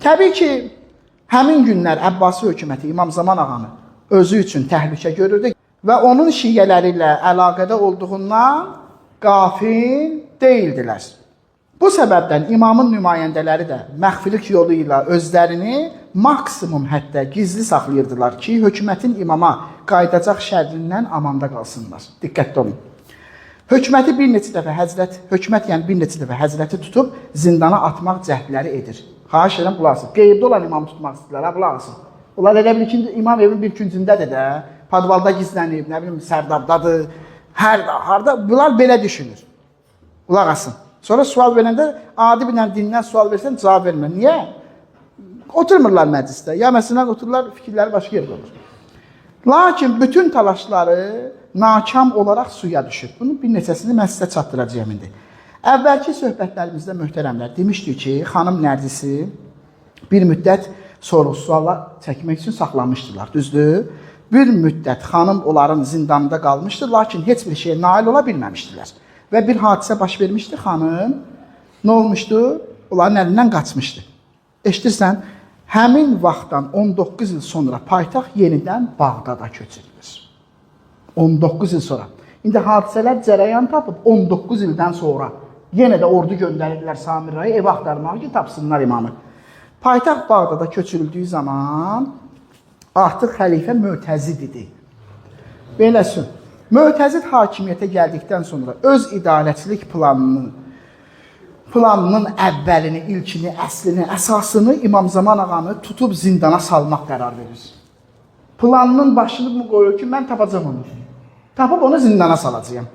Təbii ki, həmin günlər Əbbasi hökuməti İmam Zaman ağanı özü üçün təhlükə görürdü və onun şiələri ilə əlaqədə olduğundan qafil deyildilər. Bu səbəbdən imamın nümayəndələri də məxfilik yolu ilə özlərini maksimum həddə gizli saxlayırdılar ki, hökumətin imama qayıdacaq şərrindən amanda qalsınlar. Diqqətli olun. Hökuməti bir neçə dəfə həzrət, hökumət yəni bir neçə dəfə həzrəti tutub zindana atmaq cəhdləri edir. Xahiş edirəm qulaq asın. Qeybdə olan imamı tutmaq istəyirlər, ha, qulaq asın. Onlar elə bilir ki, imam evin bir küncündədir də, podvalda gizlənib, nə bilim sərdabdadır, hər harda bunlar belə düşünür. Qulaq asın. Sonra sual verəndə adi bir dənə dindən sual versən cavab vermir. Niyə? Oturmurlar məclisdə. Ya məsələn otururlar, fikirləri başqa yerdə olur. Lakin bütün təlaşları nakam olaraq suya düşür. Bunun bir neçəsini mən sizə çatdıracağam indi. Əvvəlki söhbətlərimizdə möhtərəmlər demişdik ki, xanım Nərgisi bir müddət sorğu-suala çəkmək üçün saxlamışdılar, düzdür? Bir müddət xanım onların zindanda qalmışdı, lakin heç bir şeyə nail ola bilməmişdilər. Və bir hadisə baş vermişdi, xanım nə olmuşdu? Onların əlindən qaçmışdı. Eşidirsən? Həmin vaxtdan 19 il sonra paytaxt yenidən Bağdada köçürülür. 19 il sonra. İndi hadisələr cərəyan tapıb 19 ildən sonra yenə də ordu göndərirlər Samirraya ev axtarmağa ki, tapsınlar imamı. Paytaxt Bağdada köçürüldüyü zaman artıq xəlifə Mötəzid idi. Beləsin. Mötəzid hakimiyyətə gəldikdən sonra öz idarəçilik planının əvvəlini, ilkini, əslini, əsasını İmam Zaman ağanı tutub zindana salmaq qərar verir. Planının başını mı qoyur ki, mən tapacağam onu. Tapıb onu zindana salacağam.